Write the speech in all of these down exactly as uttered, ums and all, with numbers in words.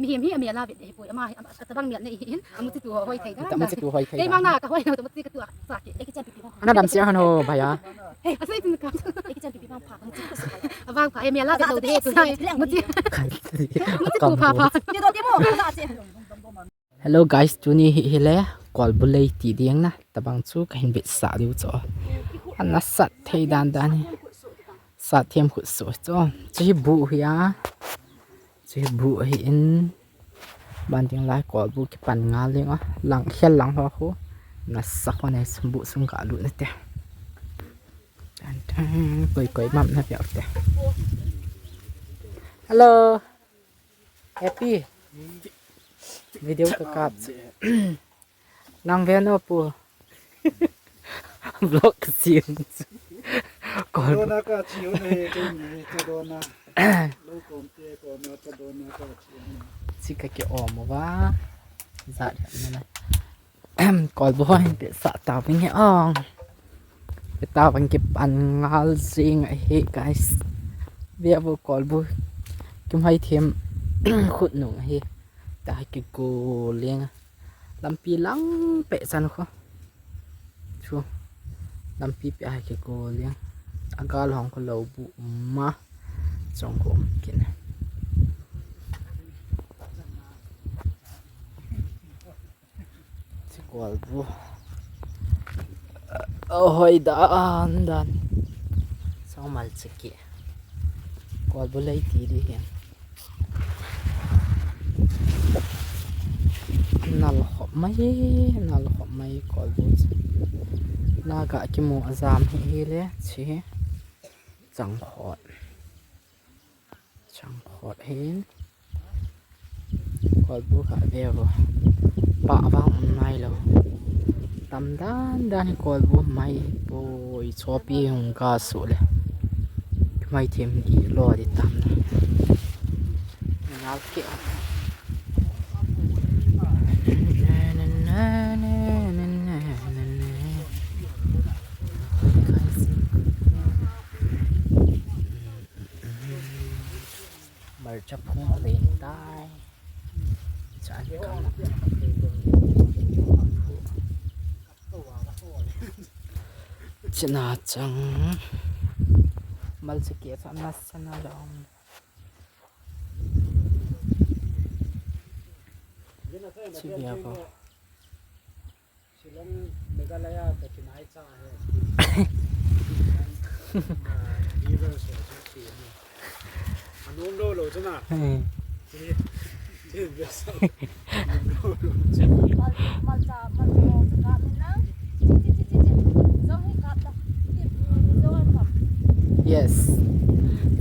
Him hi amel a vet hi poi, ama hi, ama, atabang mel nei hi hin, amuchi tu hoi thei da. Amuchi tu hoi thei da. Kei mang na ka hoi na, amuchi ka tu a, sa ki. Ana dam sia han ho, bhaiya. Hey, asai tu ka. Abang pha, amel a vet lo de tu nai. Amuchi. Amuchi tu pha pha. Hello guys, tuni hi, hile, kolbu lei ti ding na, tabang chu kahin vetsah diu chu. Ana sat thei dan dan hi. Sat them khutsoh chu. Chu hi bu hi a. Chu hi bu hi in. Ban ding lai kolbu kipan ngal ding a. Lang khel lang ho khu. Nasa ho nei sum bu sung ka lu na te. Tan tan, koi koi mam na piau te. Hello. Happy. Video ka kap. Nang ve no pu. Vlog ka sin. Kol. Dona ka chiu ne, ke ni, ka dona. Lo kom te, ko na ka dona ka chiu ne. Si ka ki om va. Za na na. Kolbu hoi pe sa ta ving he ong. Pe ta vang kipan ngal jing ahi, guys. Ve vo kolbu. Kim hai them khut nung ahi. Ta ki go leng. Lampi lang pe chan kho. Chu. Lampi pe hai ki go leng. Agal hong ko lo bu ma. Chong ko kin. Chi kolbu. Ahoi dan dan. Sao mal chiki. Kolbu lei ti di hin. Nal khop mai, nal khop mai kolbu. Na ga kimu ajam hi hi le chi. Chang khot. Chang khot hin. Kolbu ka ve vo. Pa vang um nai lo. Tam dan dan kolbu mai poi, chopi hung ka su le. Mai them i lo di tam na. Ngal ke. Marcha phung len tai. Chan kam. China chang. Mal se ke sa na sa na la om. Chi bia ko. Shillong, Meghalaya, ka chinai cha he. Viewers ho chu ti ni. Anom lo lo chu na. Hmm. Ti. Ti bia sa. Mal, mal cha, mal cha ho chu ka min na. Chi, chi, chi, chi, chi. Zo hi ka ta. Ti, zo an kam. Yes.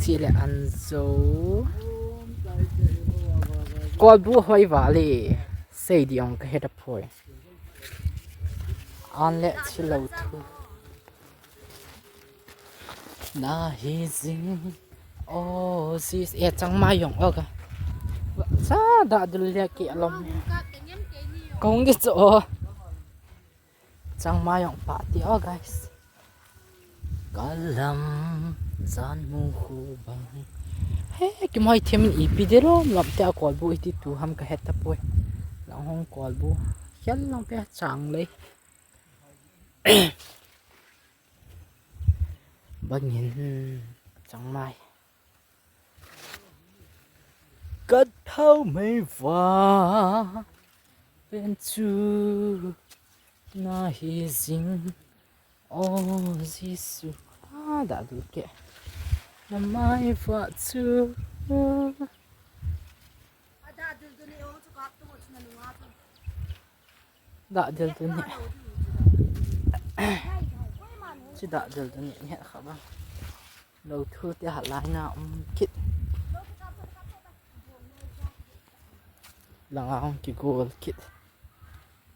Chi le an zo. Kolbu hoi va le. Sei di ong ka he ta poi. An le chi lo thu. Na hi jing. Oh, sis, e chang mai yong oga. Sa da dul le ki alom. Kong di cho. Chang mai yong pa ti, oh, guys. Kalam jan mu khu bang. He, ki mai them in ipi de lo, lam te a kolbu iti tu ham ka het ta poi. Lang hong kolbu. Hial lang pe chang lei. Bangin chang mai. Ka thau mai va pen chu na hi jing. Oh, Jesu. Ah, da du ke. Na mai va chu. Da dil tu ni. Chi da dil tu ni, ni kha ba. Lo thu te ha lai na um kit. Lang a hong ki gol kit.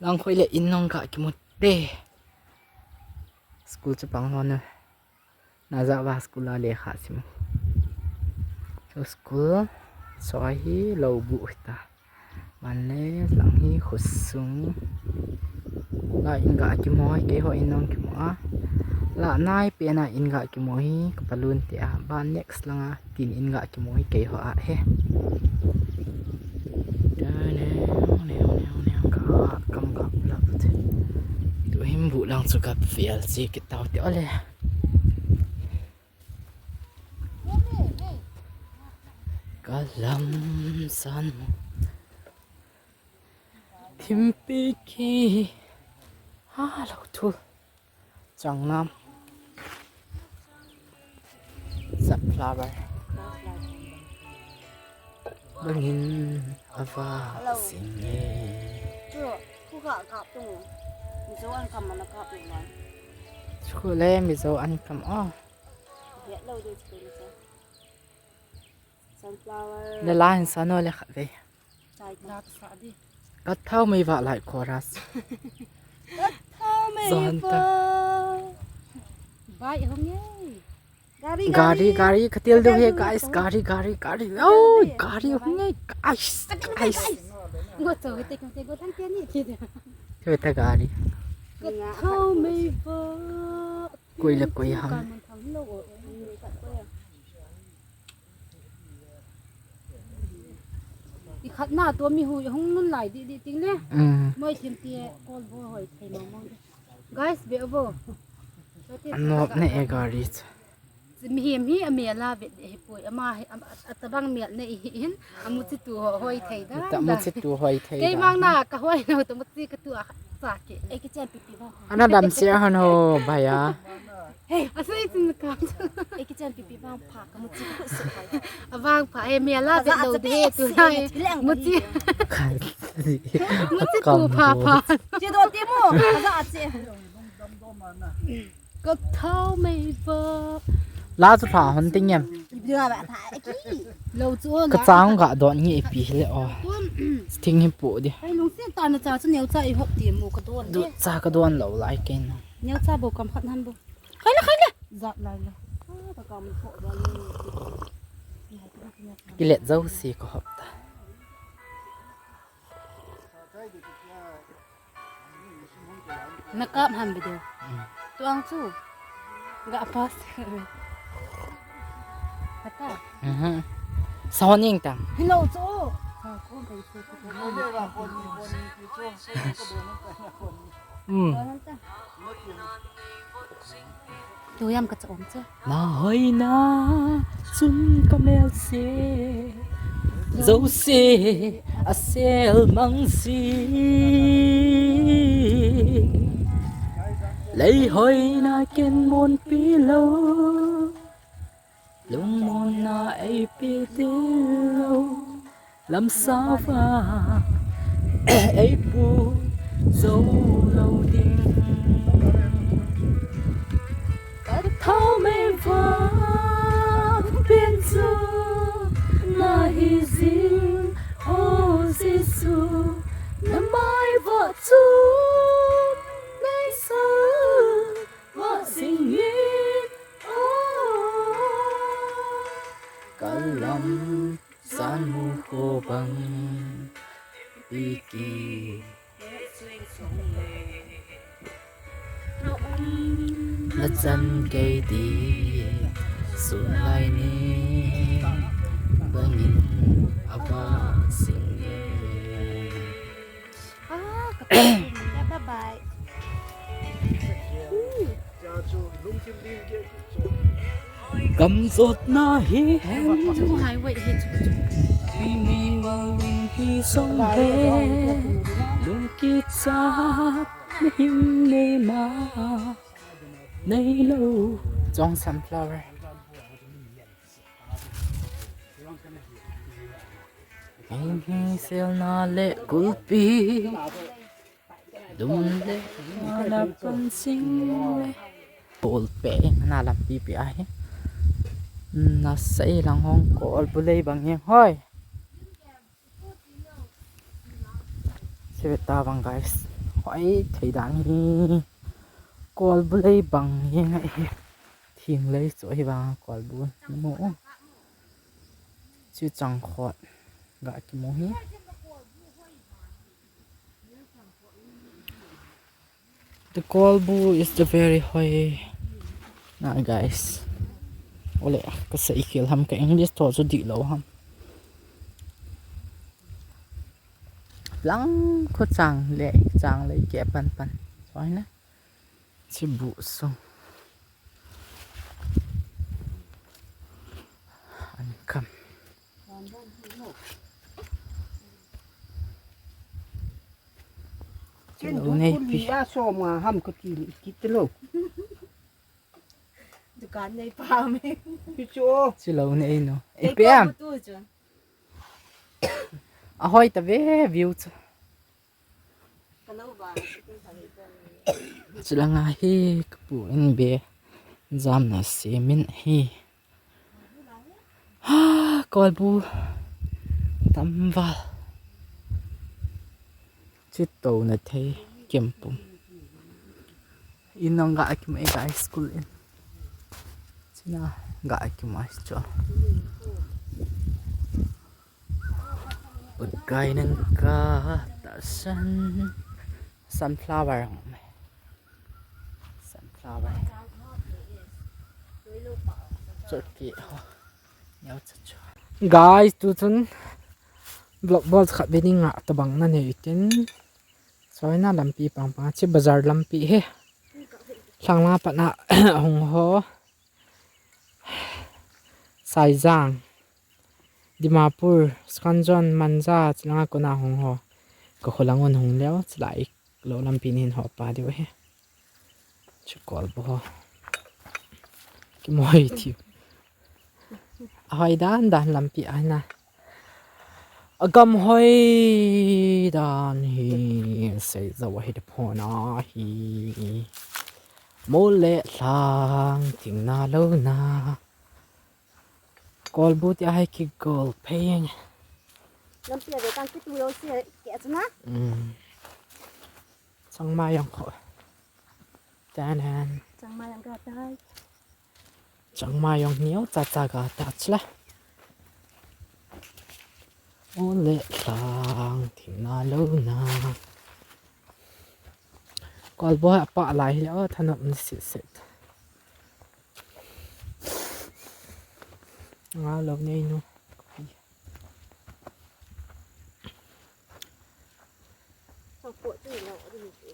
Lang khoi le in nong ka ki mu te. School chu pang hon. Na ja va school a lekha sim. So school so hi lo bu ta. Man le lang hi khosung. La in ga ki mo hi kei ho in nong ki mo a. La nai pe na in ga ki mo hi ka palun te a. Ba next lang a tin in ga ki mo hi kei ho a he. Chu ka fiel si kit tau te ole. Ka lam san thimpi ki ha lo thu. Changnam. Sunflower. Bangin ava sing e. Chu, khu kha kap tung. Mizo an kam mana kap tung man. Chu le Mizo an kam o. Hiat lo de chu le. Sunflower. Le la hin sa no le khat ve. Chai ta. La ta sa di. Ka thau mei va lai chorus. Ka thau mei Zon va. Ta. Bai hong e. Gari, Gari, gari. Gari, ka til du he, guys. Gari, gari, gari. Oh, gari hong e, guys, guys. Ngo to, te ko te ko thang te ni ti. Te ta gari. Ka thau mei va. Koi le koi ham. Ka man thang lo o. I khat na to mi hu hung nun lai di di ting le. Mm. Moi thim ti kol bo hoi thei mong mong. Guys, be bo. Anop ne e gari. Mihem hi a mel a vet de hi poi. Ama hi, am-, a, a tabang mel ne i hi hin. A mu chi tu ho hoi thei da. Ta mu chi tu hoi thei da. Kei mang na ka hoi no to mu chi ka tu a sa ke. Ei ki chen pi pi ba. Ana dam sia han ho bhaiya. Hey, a sui chin ka. Ei ki chen pi pi bang pha ka mu chi ku su hai. A bang pha e mel a vet lo de tu lai. Mu chi. Mu chi tu pha pha. Che do ti mo. Ka za che. Ka thau mei va. La chu pha hon ting em. Lo chu o Ka la. Chang ka don nge pi le o. Tun. Thing hi pu di. Ai lungsiat tah na cha chu neo cha i hop ti mu ka don Du di. Cha ka don lo lai ken. Neo cha bo kam khat han bo. Khai le khai le. Zat lai le. Ah, ka kam pho don ni. Ki let zo si ka hop ta. Na kap ham video. Mm. Tuang chu. Ga pas. Kata. Mhm. Soning tang. Hello chu. Sa ko bai chu. Mm. Tu yam ka cha om chu. Na hoina chun ka mel se, zo se, a sel mang si. Lei hoina ken mon pi lo, lungmonna ei pi ti lo. Lamsava ei pu zo lo ding. Ka thau mei va pen chu na hi jing, o Jesu, na mai va chu nei sa va jing in, o ka lam San mu ko bang piki. Na chan kei ti sun lai ni bangin ava sing e. Ah, ka bye bye. Kam jot na hi hen. Chu hai wei hi chu chu. Pi mi wa wing hi song he. Lung ki cha na him ne ma. Nei lo. Chong sunflower. Hing hing selna le kulpi. Dum le na pun sing le. Pol pe na lampi pi ahi. Na sei lang hong kol bu lei bang heng hoi. Siveta bang guys. Hoi thei dan hi. Kol bu lei bang heng ahi. Thing lei chu hi bang kol bu. Mu. Chu chang khot ga kimu hi. The Kolbu is the very hoi. Na guys. Ole, ka sei khel ham ka English to chu di lo ham. Lang khu chang le, chang le ke pan pan. Soi na. Chibu sung. An kam. Chen lo tu nei kuli pi. A som nga ham ka ti kit lo. Dukan nei pa me. Pi chu. Chi lo nei no. Ei, ei pe am. Tu chu. A hoi ta ve view chu. Ka lo ba. Chulanga hi ka pu in be jam na semin hi. Ha, kolbu tamval. Chito na thei kempum. In nong ga akim e ga school in. China ga akim ai cho. Pagkain ng katasan. Sunflower ang may. Sunflower. Chutki ho. Neo chacho. Guys, tu chun vlog bol khat ve ding nga tabang na nei tin. Soina lampi pang pang chi bazar lampi he. Lhangla pat na hung ho. Saizang, Dimapur, Skanjon, Manja, chilanga kona hung ho. Ka kholang un hung leo, chilai lo lampi nin ho pa diu he. Chukol bo ho. Kimoi tiu. Ahoi dan dan lampi ai na. Agam hoi dan hi sei zo hi de phona hi. Mol le thlang thing na lo na. Kolbu ti a hai kigol phei ang. Lampi a ve tang kitu lo si ke a chuna. Mm. Changmai ang kho. Tanan. Changmai ang ka tai. Changmai ang niau cha cha ka ta chla. Ole thlang thing na lo na. Kolbu a pa lai le o thanop ni sit sit. Nga lo nei nu.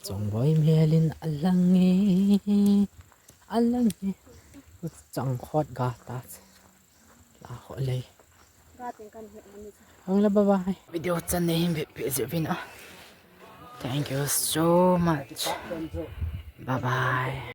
Chongboi melin alang e, alang e. Chang khot ga ta. La ho lei. Hang la bye bye. Video chan nei hin be pe je vin a. Thank you so much. Bye bye.